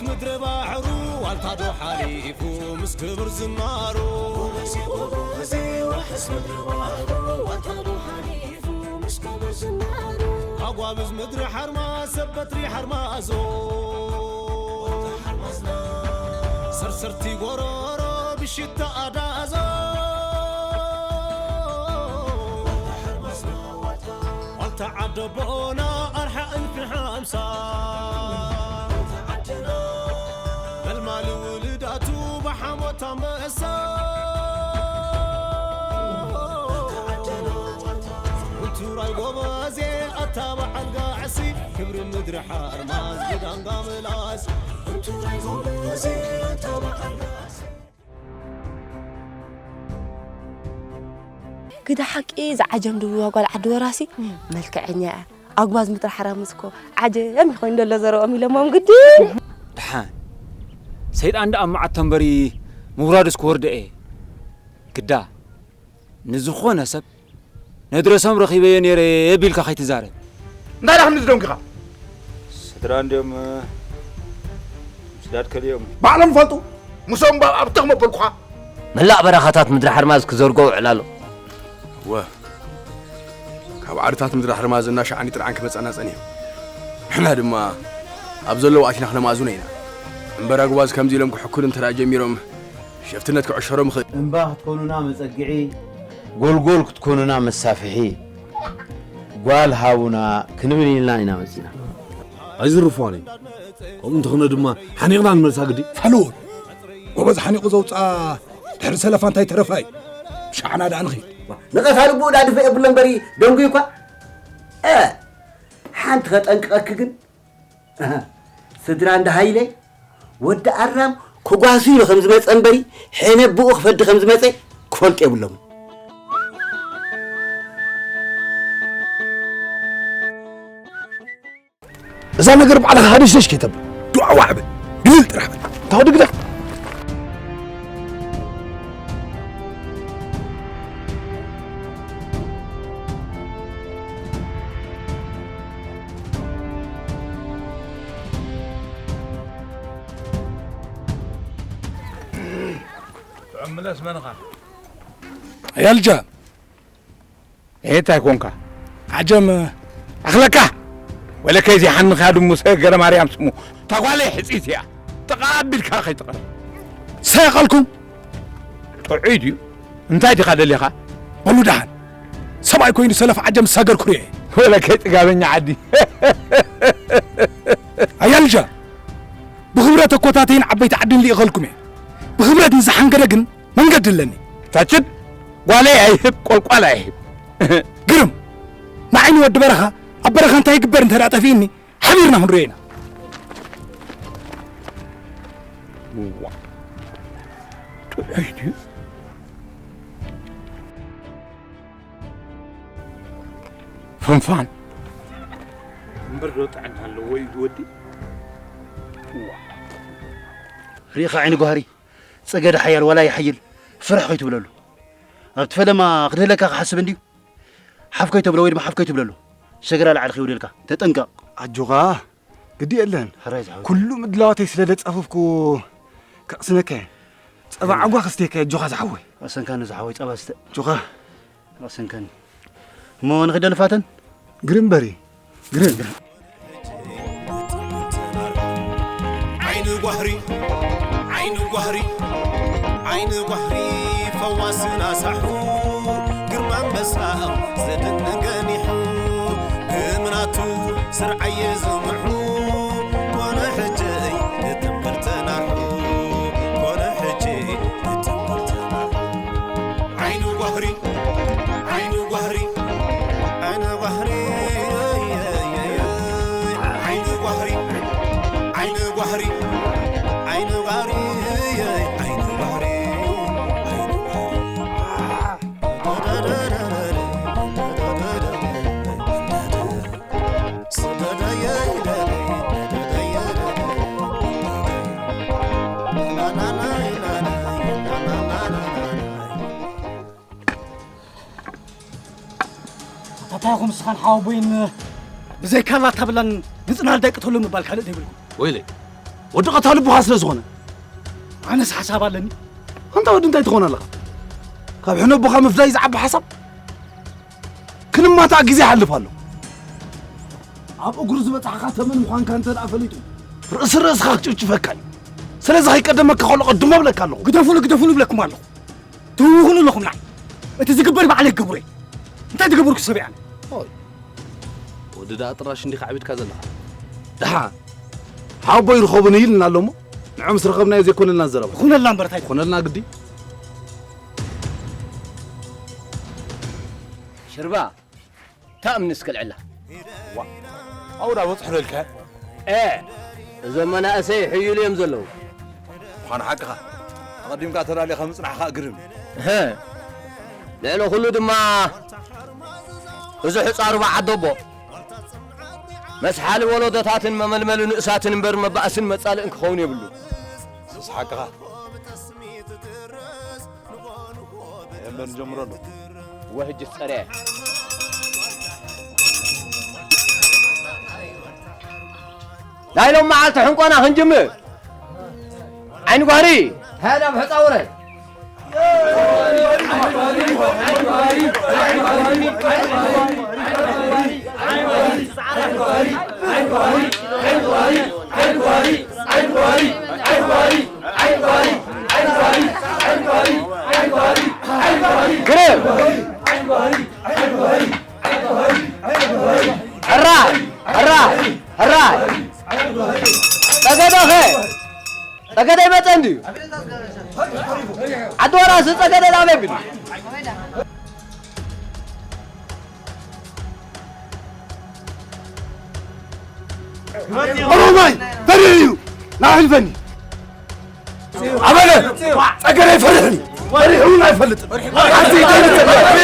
ምድሪ ባሕሩ ዋልታ ዶ ሓሊፉ ምስ ክብር ዝናሩ። ጎበዜ፣ ጎበዜ፣ ዋሕስ ምድሪ ባሕሩ ዋልታ ዶ ሓሊፉ ምስ ክብር ዝናሩ። ኣጓብዝ ምድሪ ሓርማዝ ሰብ በትሪ ሓርማዞ። ዋልታ ሓርማዝና። ሰርሰርቲ ጎሮሮ ብሽታ ኣዳዞ። ዋልታ ሓርማዝና ዋልታ። ዋልታ ዓደቦና ኣርሓ እልፊ ሓምሳ። መልማሊ ውልዳቱ ብሓሞት ኣንበሳ። ውቱራይ ጎበዜ ኣታ በዓል ጋዕሲ። ክብሪ ምድሪ ሓርማዝ ብዳንጋ ምላስ። ውቱራይ ጎበዜ ኣታ በዓል ጋዕሲ። ግዳ ሓቂ እዛ ዓጀም ድብልዋ ጓል ዓዲ ወራሲ መልክዐኛ እያ። ኣጉባዝ ምጥራሕ ሓራምዝ እኮ ዓጀም ኮይኑ ዘሎ ዘረኦም ኢሎሞም ግዲ። ደሓን ሰይጣን ደኣ ኣብ መዓት ተንበሪ ምውራዱስ ክወርዶ እየ። ግዳ ንዝኾነ ሰብ ነድረሶም ረኺበዮ ነይረ ቢልካ ከይትዛረብ። እንታይ ደኣ ክንዲ ዝደንጉኻ? ስድራ እንድዮም፣ ምስዳድ ከሊኦም። ባዕሎም ፈልጡ። ምስኦም ባ-፣ ኣብ ተኽ መበልኩኻ። መላእ በረኻታት ምድሪ ሓርማዝ ክዘርጎ ውዕል ኣሎ። እወ፣ ካብ ዓድታት ምድሪ ሓርማዝ እናሻዕኒ ጥርዓን ክመጸና ጸኒሑ። ንሕና ድማ ኣብ ዘለዉ ኣቲና ክነማእዝኖ ኢና። እምበር ኣጉባዝ ከምዚ ኢሎም ክሕኩን እንተ ደኣ ጀሚሮም፣ ሸፍትነት ክዕሸሮም ይኽእል። እምባ ክትኮኑና መጸግዒ፣ ጎልጎል ክትኮኑና መሳፍሒ፣ ጓል ሃቡና ክንብል ኢልና ኢና መጺና። ኣይዝርፋን እዩ። ከምኡ እንተኾነ ድማ ሓኒቕና ንመልሳ ግዲ። ፋልዎ፣ ጎበዝ ሓኒቑ ዘውፅኣ ድሕሪ ሰለፋ እንታይ ተረፋ እዩ። ሻዕና ደኣ ንኺድ። ንቐታሊ ብኡ ደኣ ድፍእ የብሎ እምበሪ ደንጉዩ እኳ። እ፣ ሓንቲ ከጠንቅቐኪ ግን፣ ስድራ እንዳ ሃይለ ወዲ ኣራም ክጓሱ ኢሉ ከም ዝመጸ እምበሪ፣ ሕነ ብኡ ክፈዲ ከም ዝመጸ ክፈልጡ የብሎምን። እዛ ነገር ባዕልኻ ሃደሽደሽ ከይተብል፣ ዱዓ ዋዕ በል፣ ግልል ጥራሕ በል። እንታ ወዲ ግዳ። ጥዑም ምለስ መን ኢኻ? ኣያልጃ። ኤህ፣ እንታይ ኮንካ? ዓጀም ኣኽለካ። ወለከይ ዘይሓንኻ ድሙ ሰገረ ማርያም ስሙ። እታ ጓለይ ሕጽይቲ እያ። ጥቓ ኣቢልካ ከይትቐርብ። ሰየቐልኩም? ጥዑይ ድዩ? እንታይ ዲኻ ደሊኻ? በሉ ደሓን። ሰብኣይ ኮይኑ ሰለፍ ዓጀም ዝሳገር ኩርየ። ወለከይ ጥጋበኛ ዓዲ። ኣያልጃ፣ ብኽብረት ኣኮታተይን ዓበይቲ ዓድን ልኢኸልኩም እየ። ብኽብረት ንዝሓንገደ ግን መንገዲ ኣለኒ። ታችን ጓለይ ኣይህብ፣ ቆልቋል ኣይህብ። ግርም፣ ንዓይኒ ወዲ በረኻ፣ ኣብ በረኻ እንታይ ይግበር እንተ ደኣ ጠፊእኒ፣ ሓቢርና ክንሪኦ ኢና። እዋ፣ ጥዑይ ድዩ? ፍንፋን። እምበር ዶ ጥዕና ኣለዎ እዩ ወዲ? እዋ። ርኢኻ ዓይኒ ጓህሪ፣ ጸገደ ሓያል ዋላ ይሓይል፣ ፍርሕ ከይትብለሉ። ኣብቲ ፈለማ ክድህለካ ክሓስብ እንድዩ። ሓፍ ከይተብሎ ወይ ድማ ሓፍ ከይትብለሉ። ሰገራ ላዕሊ ከይውደልካ፣ ተጠንቀቕ። ኣጆኻ፣ ግዲ የለን። ሕራይ ዝሓወይ። ኩሉ ምድላዋተይ ስለ ዘጻፈፍኩ ከቕስነካ እየ። ጸባ ዓጓ ክስተየካ እየ፣ ኣጆኻ ዝሓወይ። ቐሰንካኒ ዝሓወይ፣ ጸባ ስተ። ኣጆኻ። ቐሰንካኒ። እሞ ንኽደ ንፋተን? ግርም በሪ፣ ግርም። ዓይኒ ጓህሪ፣ ዓይኒ ጓህሪ፣ ዓይኒ ጓህሪ ፈዋስና ሳሑ፣ ግርማ ኣንበሳ ዘደነገ ኒሑ፣ እምናቱ ስርዓየ ዝምሑ፣ ኮነ ሕጂ እትምክር ተናሑ፣ ኮነ ሕጂ እትምክር ተናሑ። ዓይኒ ጓህሪ፣ ዓይኒ ጓህሪ፣ ዓይኒ ጓህሪ፣ ዓይኒ ጓህሪ፣ ዓይኒ ጓህሪ፣ ዓይኒ ጓህሪ፣ ዓይኒ ጓህሪ፣ ዓይኒ ጓህሪ። ኣታታኹም ስኻን ሓወቦይን ብዘይካ ላታ ብላን ንጽናል ደቂ ተሎ ምባል ካልእ ዘይብልኩም። ወይለይ፣ ወዲ ቀታሊ ኣቦኻ ስለ ዝኾነ። ኣነስ ሓሳብ ኣለኒ። ኣንታ ወዲ እንታይ ትኾን ኣለኻ? ካብ ሕነ ኣቦኻ ምፍዳይ ዝዓቢ ሓሳብ? ክንማታእ ግዜ ይሓልፍ ኣሎ። ኣብ እግሩ ዝበጻሕኻ ተመን ምዃንካ እንተ ደኣ ፈሊጡ፣ ርእሲ ርእስኻ ክጭፍጭፈካ እዩ። ስለዚ ከይቀደመካ ከሎ ቀድሞ እብለካ ኣለኹ። ግደፉሉ፣ ግደፉሉ እብለኩም ኣለኹ። ትህውኹሉ ኣለኹም ንዓይ። እቲ ዝግበር ባዕለይ ክገብሮ እየ። እንታይ ዝገበርኩ ሰብ እየ ኣነ? ኦይ፣ ወዲ ደኣ ጥራሽ እንዲኻ ዓቢድካ ዘለኻ። ደሓ፣ ሓወቦይ ርኸቡኒ ኢልና ኣሎ እሞ፣ ንዖ ምስ ረኸብናዮ ዘይኮነልና ዘረባ። ይኹነልና እምበር እንታይ ደኣ? ይኹነልና ግዲ። ሽርባ፣ ታእምኒ እስከ ልዕላ። ዋ፣ ኣብኡ ዳ በጽሑ ደልካ? ኤ፣ እዞም መናእሰይ ሕዩሉ እዮም ዘለዉ። ምዃኑ ሓቅኻ። ኣቐዲምካ ተዳሊኻ ምጽናሕኻ ግርም እዩ። እህ። ልዕሊ ኩሉ ድማ እዚ ሕጻ ሩባ ዓደቦ መስሓሊ ወለዶታትን መመልመሊ ንእሳትን እምበር መባእስን መጻልእን ክኸውን የብሉ። ንሱ ሓቅኻ። የለን ጀምሮ ኣሎ። ወህጅ ጸረ። ናይ ሎም መዓልቲ ሕንቆና ክንጅምር። ዓይኒ ጓህሪ። ሃላ ብሕጻ ውረድ። ግርም። ሕራይ፣ ሕራይ፣ ሕራይ። ጸገደኸ? ጸገደ ይመጸ እንድዩ። ዓዲ ወራሲ ጸገደ ላበ ቢሉ። ኦሮማይ ፈሪህ እዩ። ናሕልፈኒ። ኣበለ ጸገደ ይፈርሕኒ። ፈሪሑ እውን ኣይፈልጥን። ሓንቲ ይጠይቅ ጸገደ።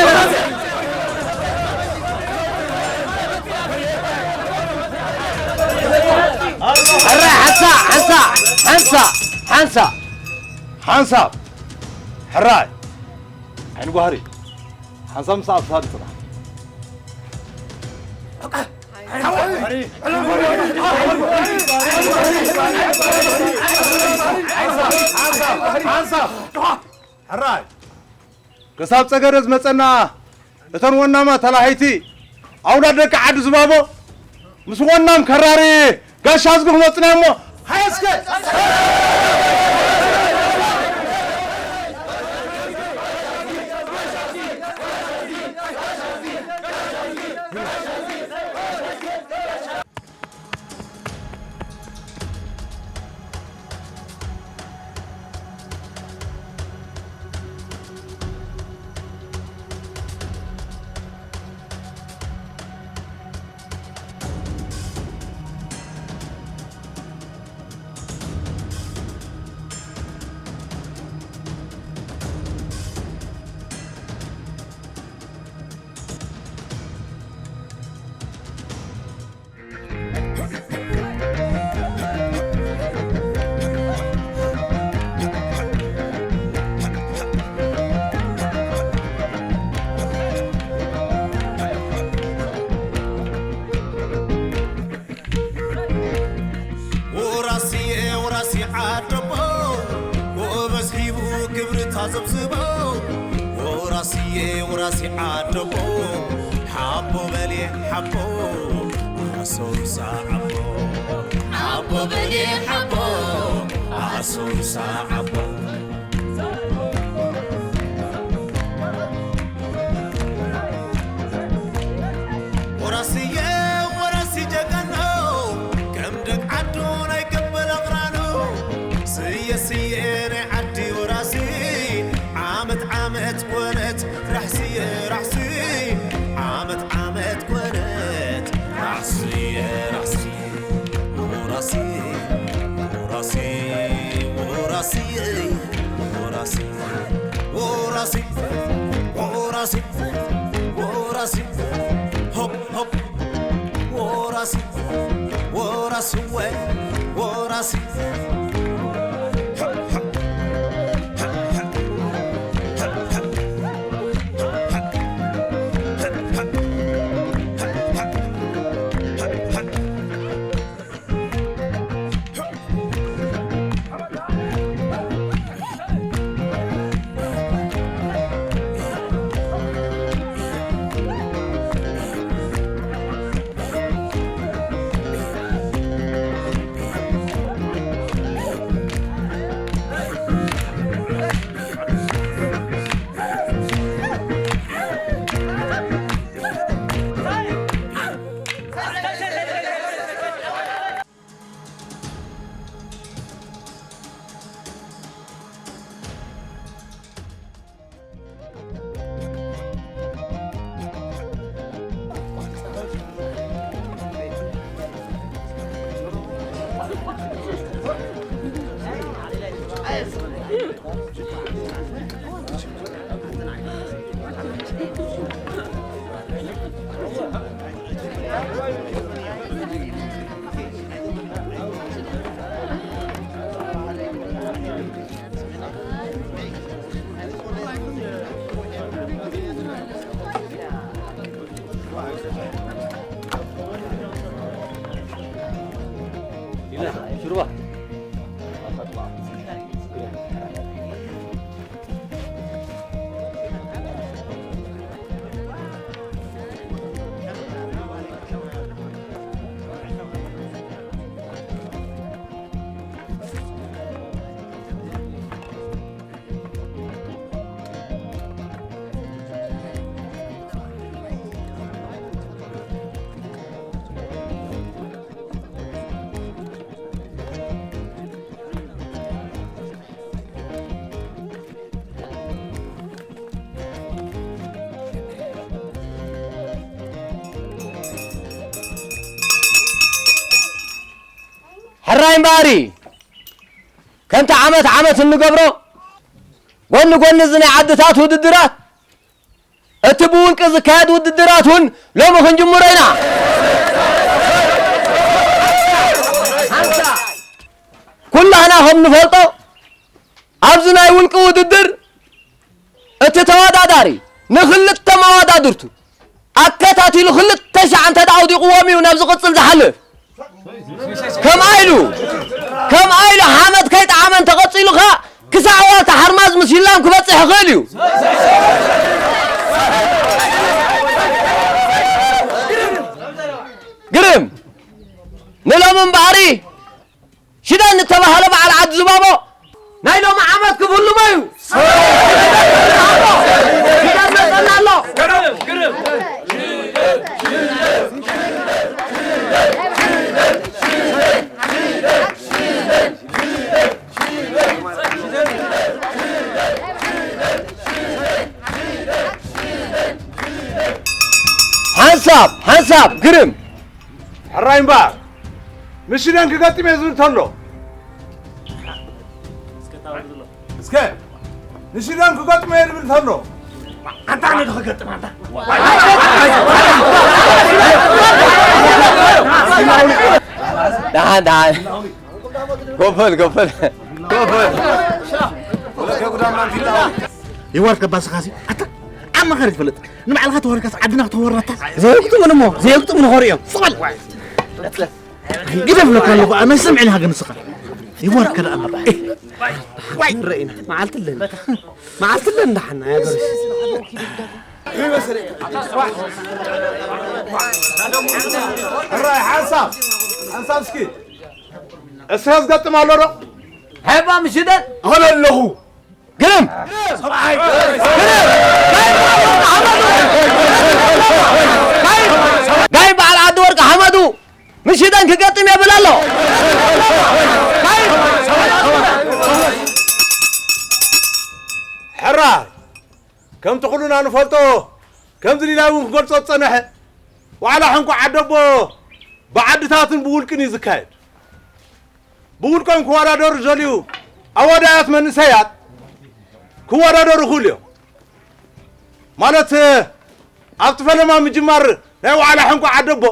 ሕራይ ሓንሳ፣ ሓንሳ፣ ሓንሳ፣ ሓንሳ። ሓንሳብ። ሕራይ። ዓይኒ ጓህሪ። ሓንሳብ ምስ ኣብሳል ጽናሕ። ሓንሳብ። ሕራይ። ክሳብ ጸገደ ዝመጸና እተን ወናማ ተላሃይቲ ኣውላድ ደቂ ዓዲ ዝባቦ ምስ ወናም ከራሪ ጋሻ ዝግህ መጽና እሞ ሃየስከ። ወራስየ ወራሲ ዓደቦ፣ ጎበዝ ሂቡ ክብሪ ታዘብዝቦ። ወራስየ ወራሲ ዓደቦ፣ ሓቦ በልየ ሓቦ፣ ኣሶርሳ ዓቦ። ሓቦ በልየ ሓቦ፣ ኣሶርሳ ዓቦ። ወራስየ ወራሲ ጀጋኖ፣ ከም ደግ ዓዱ ናይ ገበል ኣቕራኑ። ስየ ስየ ናይ ዓዲ ወራሲ፣ ዓመት ዓመት ኮነት ራሕስየ ራሕሲ፣ ዓመት ዓመት ኮነት ራሕስየ ራሕሲ። ወራሲ፣ ወራሲ፣ ወራሲ፣ ወራሲ፣ ወራሲ፣ ወራሲ፣ ወራሲ፣ ሆፕ፣ ሆፕ፣ ወራሲ፣ ወራሲ፣ ወይ፣ ወራሲ። ሽሩባ። ሕራይ እምበኣሪ፣ ከምቲ ዓመት ዓመት እንገብሮ፣ ጎኒ ጎኒ እዚ ናይ ዓድታት ውድድራት፣ እቲ ብውልቂ ዝካየድ ውድድራት እውን ሎሚ ክንጅምሮ ኢና። ኩላህና ከም ንፈልጦ፣ ኣብዚ ናይ ውልቂ ውድድር እቲ ተወዳዳሪ ንኽልተ መወዳድርቱ ኣከታቲሉ ክልተ ሻዕ እንተ ኣውዲቕዎም እዩ ናብ ዝቕጽል ዝሓልፍ። ከምኣ ኢሉ፣ ከምኣ ኢሉ ሓመድ ከይጠዓመ እንተቐጺሉ ኸኣ ክሳዕ ዋልታ ሓርማዝ ምስ ይላም ክበጽሕ ይኽእል እዩ። ግርም! ንሎሚ እምበኣሪ ሽደን እተባህለ በዓል ዓዲ ዝባቦ ናይ ሎሚ ዓመት ክፍልሞ እዩ። ሽደን መጸና ኣሎ። ሓንሳብ፣ ሓንሳብ፣ ግርም። ሕራይ እምበኣር፣ ንሽደን ክገጥም እየ ዝብል ተሎ። እስከ፣ ንሽደን ክገጥም እየ ዝብል ተሎ። ኣንታ ኣነ ዶ ክገጥም ኣንታ? ደሓን፣ ደሓን። ኮፈል፣ ኮፈል፣ ኮፈል። ይወርድ ገባስኻሲ፣ ኣታ ኣብ መኸር ትፈልጥ። ንባዕልኻ ተወረድካስ ዓድና ከተወረድካስ? ዘይግጥሙን እሞ፣ ዘይግጥሙን ኾሪኦም። ጽቕ በል። ግደፍ ለካ ኣለኹ፣ ኣነ ስምዕ ኢልካ ግን ንስኻ። ይወርድ ከደኣ እምበር። ዋይ፣ ንረኢና። መዓልቲ ኣለና። መዓልቲ ኣለና፣ ደሓና፣ ያገርሽ። ሕራይ፣ ሓንሳብ፣ ሓንሳብ እስኪ። እስኸ ዝገጥም ኣሎ ዶ? ሄባ ምሽደን። ኣነ ኣለኹ። ግርም! ሰብኣይ! ጋይ በዓል ዓዲ ወርቂ ሓመዱ ምሽደን ክገጥም የብል ኣሎ። ሕራይ! ከምቲ ኩሉና ንፈልጦ፣ ከምዚ ሊላይ እውን ክገልጾ ዝጸንሐ፣ ዋዕላ ሕንቆ ዓደቦ ብዓድታትን ብውልቅን እዩ ዝካየድ። ብውልቆም ክወዳደሩ ዝደልዩ ኣወዳያት መንእሰያት ክወዳደሩ ይኽእሉ እዮም። ማለት፣ ኣብቲ ፈለማ ምጅማር ናይ ዋዕላ ሕንቆ ዓደቦ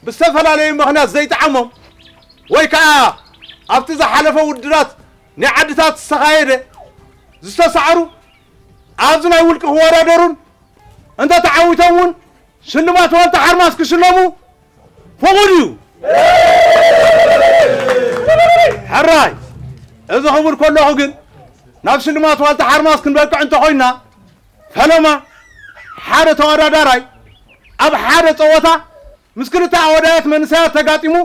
ብዝተፈላለዩ ምኽንያት ዘይጠዓሞም ወይ ከዓ ኣብቲ ዝሓለፈ ውድድራት ናይ ዓድታት ዝተኻየደ ዝተሳዕሩ ኣብዚ ናይ ውልቂ ክወዳደሩን እንተ ተዓዊቶም እውን ሽልማት ዋልታ ሓርማዝ ክሽለሙ ፍቑድ እዩ። ሕራይ፣ እዚ ክብል ከለኹ ግን ናብ ሽልማት ዋልታ ሓርማዝ ክንበቅዕ እንተኾይንና ፈለማ ሓደ ተወዳዳራይ ኣብ ሓደ ጸወታ ምስ ክልተ ኣወዳያት መንእሰያት ተጋጢሙ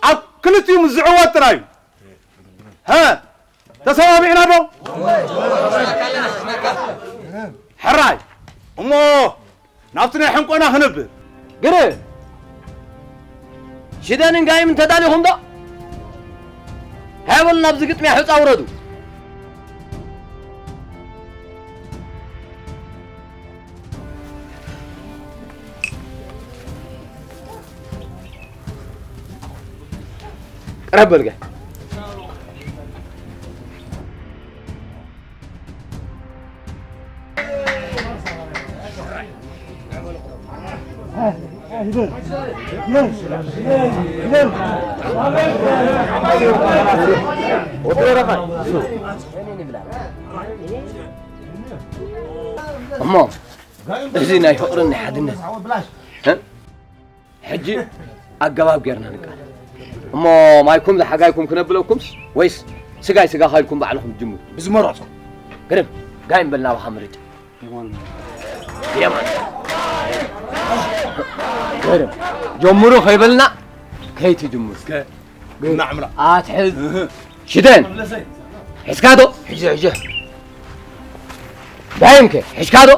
ኣብ ክልቲኡ ምስ ዝዕወት ጥራይ እዩ። ሀ፣ ተሰማሚዕና ዶ? ሕራይ እሞ ናብቲ ናይ ሕንቆና ክንብር። ግርም! ሽደንን ጋይምን ተዳሊኹም ዶ? ሃይ በሉ ናብዚ ግጥምያ ሑጻ ውረዱ። ቅረብ በል ጋይ። እሞ እዚ ናይ ፍቕርን ናይ ሓድነት እ? ሕጂ ኣገባብ ጌርና ንቃለስ። እሞ ማይኩም ዝሓጋይኩም ክነብለኩምስ ወይስ ስጋይ ስጋኻ ኢልኩም ባዕልኹም ትጅምሩ? ብዝመረጽኩም። ግርም፣ ጋይም በል ናባኻ ምርጫ። የማን። የማን። ግርም፣ ጀምሩ ከይበልና ከይትጅምሩ። እስከ እናዕምራ። ኣትሕዝ። እህ። ሽደን። ሒዝካ ዶ? ሒዘ፣ ሒዘ። ዳይምከ፣ ሒዝካ ዶ?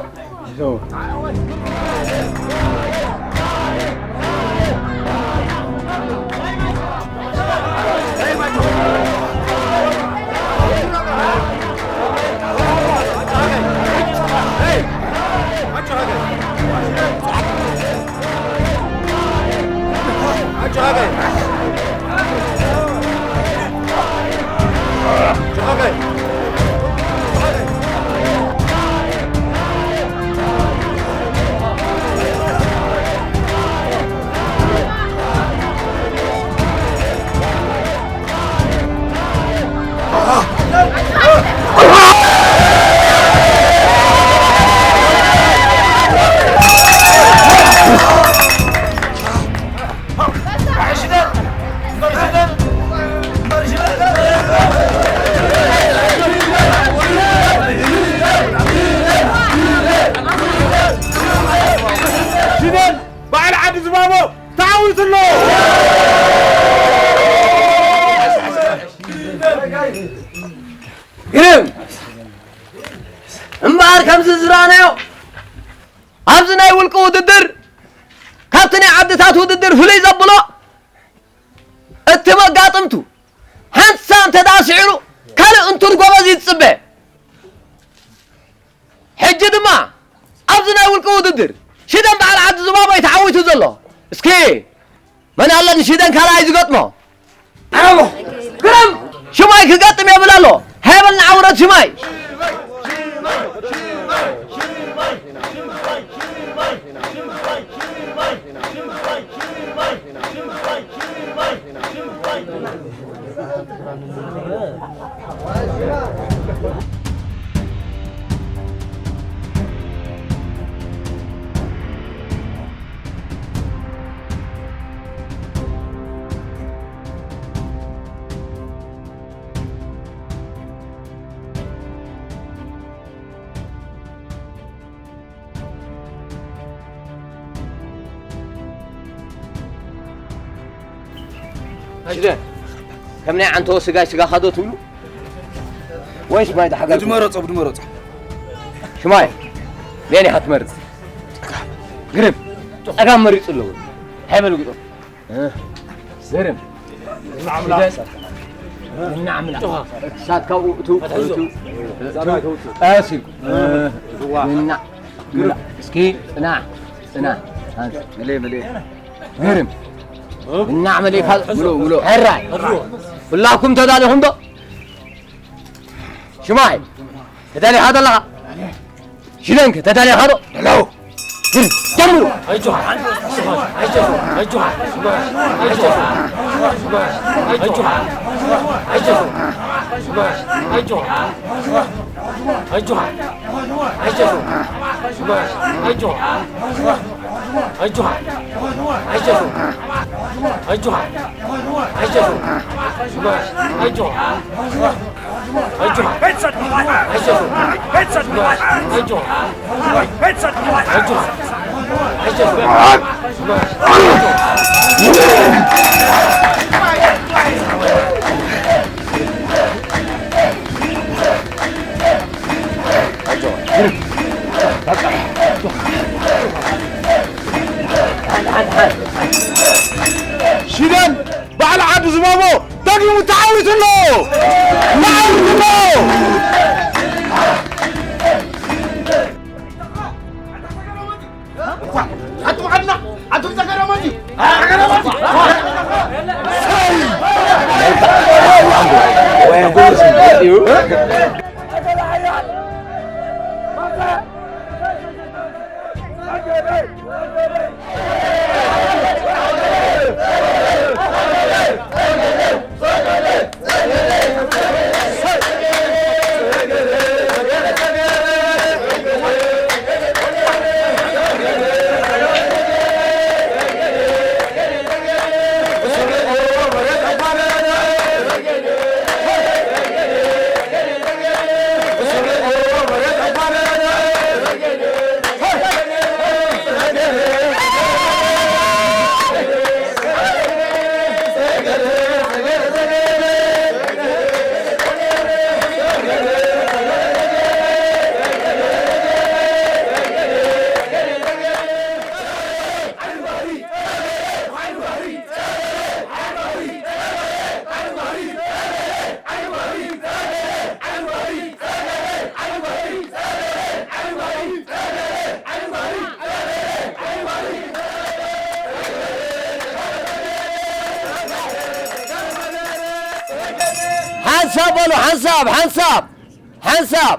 ሽደን በዓል ዓዲ ዝባቦ ተዓዊቱ ኣሎ። ግርም! እምበኣር ከምዚ ዝረኣናዮ ኣብዚ ናይ ውልቂ ውድድር ካብቲ ናይ ዓድታት ውድድር ፍልይ ዘብሎ እቲ መጋጥምቱ ሓንሳ እንተ ደኣ ስዒሩ ካልእ እንቱር ጎበዝ እዩ ዝጽበ። ሕጂ ድማ ኣብዚ ናይ ውልቂ ውድድር ሽደን በዓል ዓዲ ዝባቦ እዩ ተዓዊቱ ዘሎ። እስኪ መን ኣሎ ንሽደን ካልኣይ ዝገጥሞ? ኣነ ኣለኹ። ግርም! ሽማይ ክገጥም የብል ኣሎ። ሃይበልና ዓውረድ ሽማይ። ሽደን፣ ከም ናይ ዓንተቦ ስጋይ ስጋኻ ዶ ትብሉ? ወይስ ማይ ዝሓገርኩም? ብድመረጾ፣ ብድመረጾ። ሽማይ፣ መን ኢኻ ትመርጽ? ግርም፣ ጸጋም መሪጹ ኣለዎ። ሃይበል ግጦ። እ፣ ግርም። ንዓምላ። ሽደን፣ ንዓምላ። እሳት ካብኡ እቱ፣ እቱ፣ እቱ። ቀስ ኢልኩም። እ፣ ንዓምላ። እስኪ፣ ጽናዕ፣ ጽናዕ። ሃንስ። መሌ፣ መሌ። ግርም። እና መሌካ ምሎ፣ ምሎ። ሕራይ። ኩላኩም ተዳሊኹም ዶ? ሽማይ፣ ተዳሊኻ ዘለኻ? ሽደንክ፣ ተዳሊኻ ዶ? ደለው። ግርም፣ ጀምሩ። ኣይጆሃ፣ ኣይጆሃ፣ ኣይጆሃ፣ ኣይጆሃ፣ ኣይጆሃ። ሽደን በዓል ዓዲ ዝባቦ ደጊሙ ተዓዊቱ ኣሎ። ተዓዊቱ ኣሎ። ኣቱም ዓድና፣ ኣቱም ተገረመቲ፣ ተገረመቲ። ሓንሳብ በሉ፣ ሓንሳብ፣ ሓንሳብ፣ ሓንሳብ።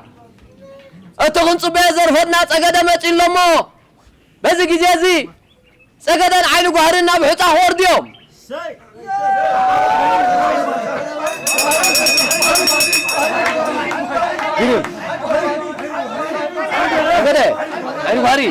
እቲ ክንጽበዮ ዘርፈድና ጸገደ መጺኡ ኣሎ እሞ፣ በዚ ግዜ እዚ ጸገደን ዓይኒ ጓህርን ናብ ሑጻ ክወርዱ እዮም። ግርም። ጸገደ፣ ዓይኒ ጓህሪ።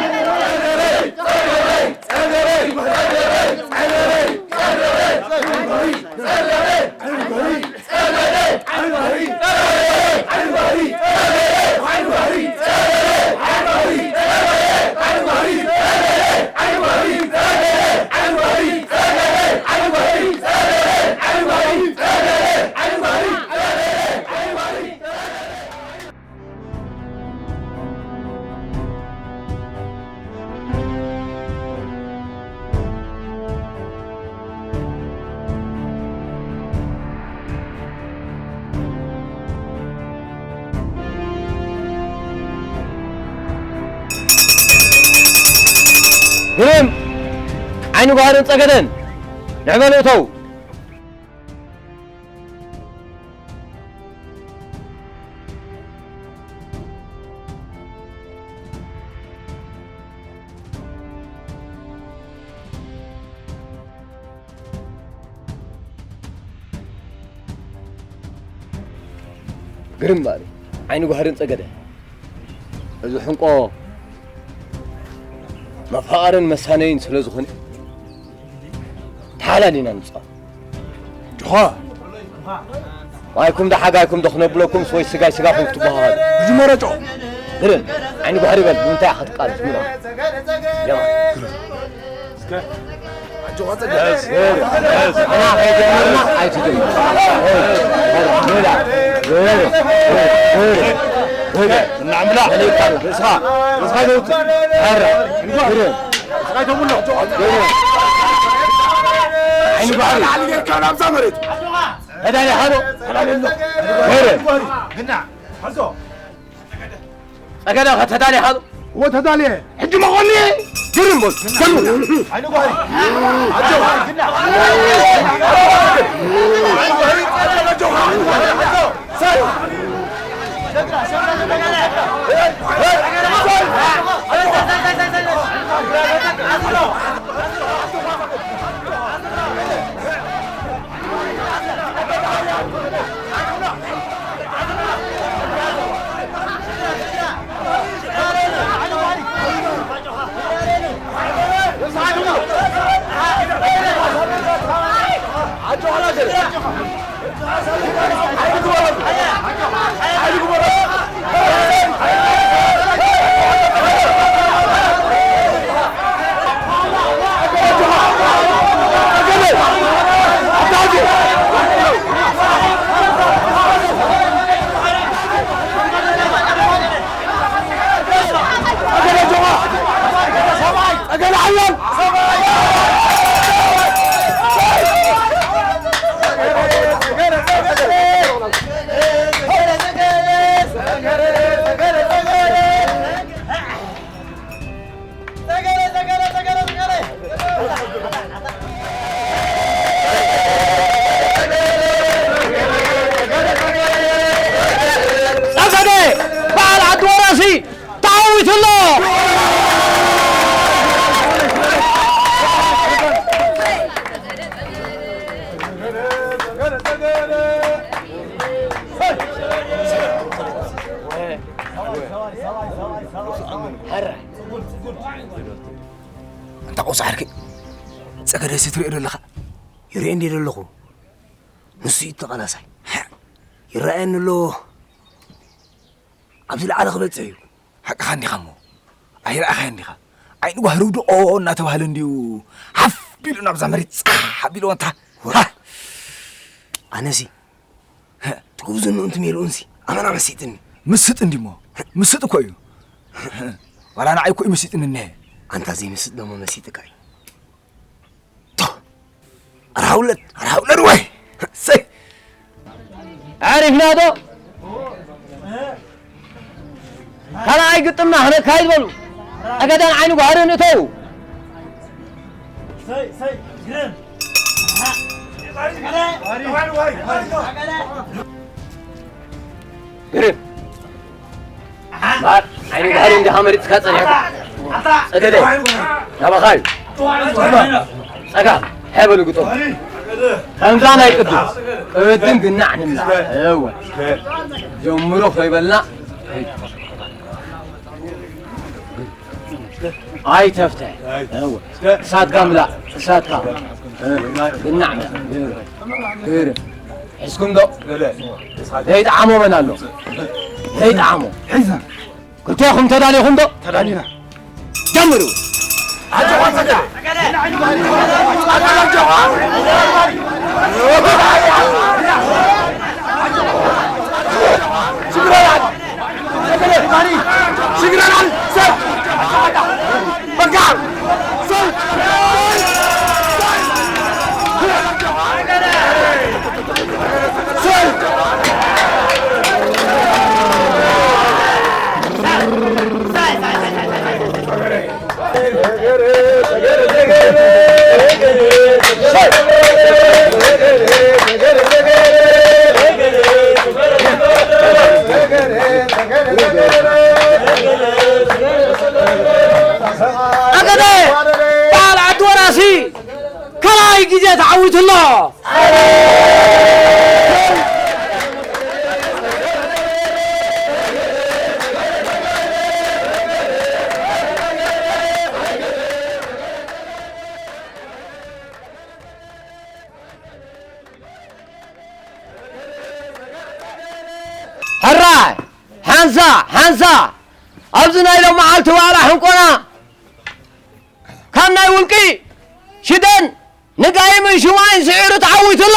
ግርም! ዓይኒ ጓህርን ጸገደን ንዕበሉ እተው። ግርም ባሪ ዓይኒ ጓህርን ጸገደ። እዚ ሕንቆ መፋቐርን መሳነይን ስለ ዝኾነ ተሓላሊና ንጻወት። ጆኻ። ማይኩም ዶ ሓጋይኩም ዶ ክነብለኩም ወይ ስጋይ ስጋኹም ክትበሃሉ። መጀመርያ ጨው። ግርም ዓይኒ ጓህሪ በል፣ ብምንታይ ኢኻ ትቃለስ? ምና። ጀማ። ኣና ከይጀመርና ኣይትጀምር። ሜዳ። እናዕምላ። ርእስኻ። ርእስኻ ይዘውት። ኣረ። ግርም። ዓይኒ ጓሕሪ። ተዳሊ ሓዶ። ግና፣ ሓዞ። ጸገዳ ተዳሊ ሓዶ። እዎ ተዳልየ። ሕጂ መኾኒ። ግርም በል። ሰሉ። ዓይኒ ጓሕሪ። ኣጆኻ። ግና። ጸገደ በዓል ዓዲ ወረሲ ተዓዊቱ ኣሎ። ኣንታ ቆስ ዓርኪ፣ ጸገደሲ ትሪኦ ዘለኻ? ይሪኦ እንዴ ዘለኹ? ንሱ እዩ ተቓላሳይ። ይረኣየኒ ኣሎ። ኣብዚ ላዕሊ ክበጽሕ እዩ። ሓቅኻ እንዲኻ እሞ። ኣይረኣኻዮን ዲኻ? ዓይኒ ጓህሪ ውድቖ እናተባህለ እንድዩ ሓፍ ቢሉ ናብዛ መሬት ጻሕ ኣቢልዎ እንታ። ወ-፣ ሃ! ኣነሲ ትጉብዝንኡ እንትሜልኡንሲ ኣመና መሲጥኒ። ምስጥ እንዲሞ። ምስጥ እኮ እዩ። ዋላ ንዓይ እኮ እዩ መሲጥኒ እኒሀ። ኣንታ ዘይምስጥ ደሞ መሲጥካ እዩ። ቶ! ኣረ ሃውለት! ኣረ ሃውለት ወይ! ሰይ! ዓሪፍና ዶ? ካልኣይ ግጥምና ክነካይድ በሉ። ጸገደን ዓይኒ ጓህርን እተው። ሰይ፣ ሰይ፣ ግርም። ሰገደ! ግርም። እምበኣር ዓይኒ ባህሪ እንዲኻ መሪጽካ ጸኒሕካ። ጸገደ ናባኻ እዩ። ጸጋ፣ ሓይ በሉ ግጦም። ከምዛ ናይ ቅድም ቅድም ግናዕ ንብላ። እወ። ጀምሮ ከይበልና። ኣይተፍትሕ። እወ። እሳትካ ምላእ፣ እሳትካ። ግናዕ ምላእ። ግርም። ሒዝኩም ዶ? ዘይጠዓሞ መን ኣሎ? ዘይጠዓሞ። ሒዝና። ክልቴኹም ተዳሊኹም ዶ? ተዳሊና። ጀምሩ። ሽግረናል። ሽግረናል። ሰብ። በቃ። ሰብ። ኣገደ በዓል ዓዲ ወራሲ ካልኣይ ግዜ ተዓዊቱ ኣሎ። ሕራይ ሓንሳ ሓንሳ ኣብዚ ናይ ሎም መዓልቲ ዋዕላ ሕንቆና ካብ ናይ ውልቂ ሽደን ንጋይምን ሽማይን ስዒሩ ተዓዊቱ ኣሎ።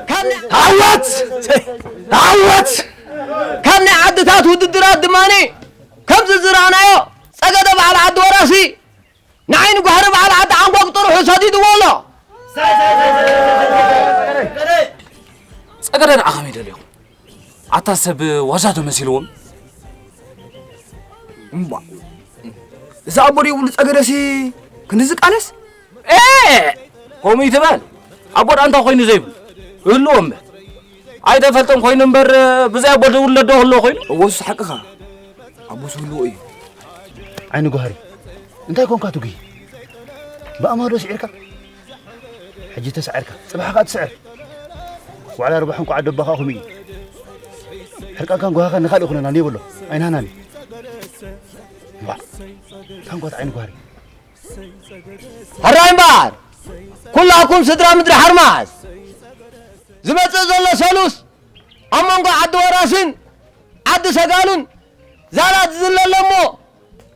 ካብ ናይ ዓወት! ዓወት! ካብ ናይ ዓድታት ውድድራት ድማኒ ከምዚ ዝረኣናዮ ጸገደ በዓል ዓዲ ወራሲ ንዓይኒ ጓህሪ በዓል ዓዲ ዓንጓግ ጥርሑ ሰዲድዎ ኣሎ። ጸገደ ንዓ ከመይ ደልዮም? ኣታ ሰብ ዋዛ ዶ መሲልዎም? እምቧ። እዚ ኣቦ ደይብሉ ጸገደሲ ክንድዚ ቃለስ? ኤ! ከምኡ ይትበል። ኣቦ ደኣ እንታይ ኮይኑ ዘይብሉ? ይህልዎ እምበር። ኣይተፈልጠን ኮይኑ እምበር፣ ብዘይ ኣቦ ዝውለድ ዶ ክህልዎ ኮይኑ? እወ፣ እሱስ ሓቅኻ። ኣቦ ዝህልዎ እዩ። ዓይኒ ጓህሪ፣ እንታይ ኮንካ ትጉሂ? ብኣማዶ ስዒርካ? ሕጂ ተሳዒርካ፣ ጽባሕ ከኣ ትስዕር። ዋዕላ ርባሕ እንቋዕ ደባኻ ከምኡ እዩ። ሕርቃንካን ጓሃኻን ንኻልእ ይኹነና፣ ንየብሎ፣ ኣይንሃናን እዩ። ዋዕ፣ ታንጓት ዓይኒ ጓህሪ። ሕራይ እምበኣር፣ ኩላኩም ስድራ ምድሪ ሓርማዝ፣ ዝመጽእ ዘሎ ሰሉስ ኣብ መንጎ ዓዲ ወራስን ዓዲ ሰጋሉን ዛላ ዝዝለ ኣሎ እሞ፣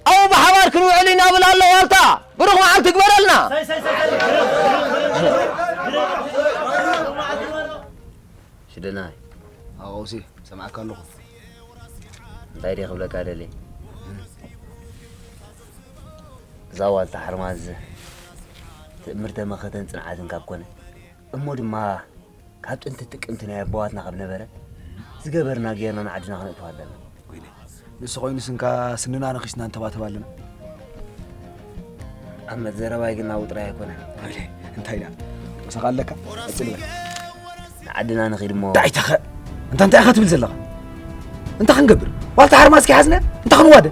ኣብኡ ብሓባር ክንውዕል ኢና ብል ኣሎ ዋልታ። ብሩኽ መዓልቲ ግበረልና። ሽደናይ። ኣዎ፣ ቀውሲ፣ ሰማዕካ ኣለኹ። እንታይ ድየ ክብለካ ደልየ? እዛ ዋልታ ሓርማዝ ትእምርተ መኸተን ጽንዓትን ካብ ኮነ፣ እሞ ድማ ካብ ጥንቲ ጥቅምቲ ናይ ኣቦዋትና ካብ ነበረ፣ ዝገበርና ጌርና ንዓድና ክነእትዋ ኣለና። ወይነ፣ ንሱ ኮይኑ ስንካ ስንና ነኺስና ንተባተብ ኣለና። ኣመት ዘረባይ ግን ናብኡ ጥራይ ኣይኮነን። ወይነ፣ እንታይ ደኣ? ወሰኻ ኣለካ? ቀጽል በል። ንዓድና ንኺድ እሞ። እንታይ ተኸ-? እንታ እንታይ ኢኻ ትብል ዘለኻ? እንታይ ክንገብር? ዋልታ ሓርማዝ ከይሓዝና እንታይ ክንዋደ?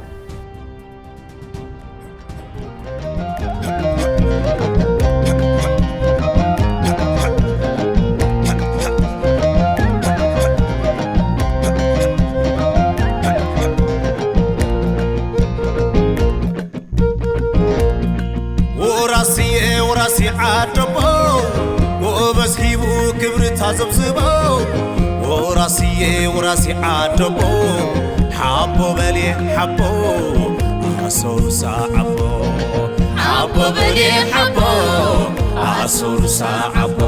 ወራስየ ወራሲ ዓደቦ፣ ጎበዝ ሂቡ ክብሪ ታዘብዝቦ። ወራስየ ወራሲ ዓደቦ፣ ሓቦ በልየ ሓቦ፣ ኣሰሩ ሰዓቦ። ሓቦ በልየ ሓቦ፣ ኣሰሩ ሰዓቦ።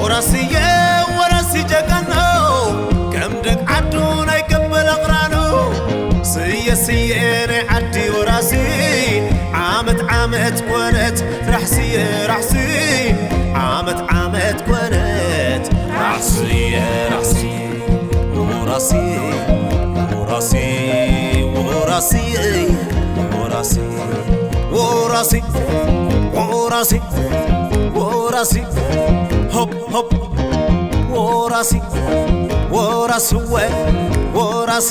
ወራስየ ወራሲ ጀጋኖ፣ ከም ደግ ዓዱ ናይ ቀበል ኣቕራኑ። ስየ ስየ ናይ ዓዲ ወራሲ፣ ዓመት ዓመት ኮነት ራሕስየ ራሕሲ፣ ዓመት ዓመት ኮነት ራሕስየ ራሕሲ። ወራሲ፣ ወራሲ፣ ወራሲ፣ ወራሲ፣ ወራሲ። ወራሲ ወራሲ ወራሲ ሆፕ ሆፕ ወራሲ ወራስወ ወራሲ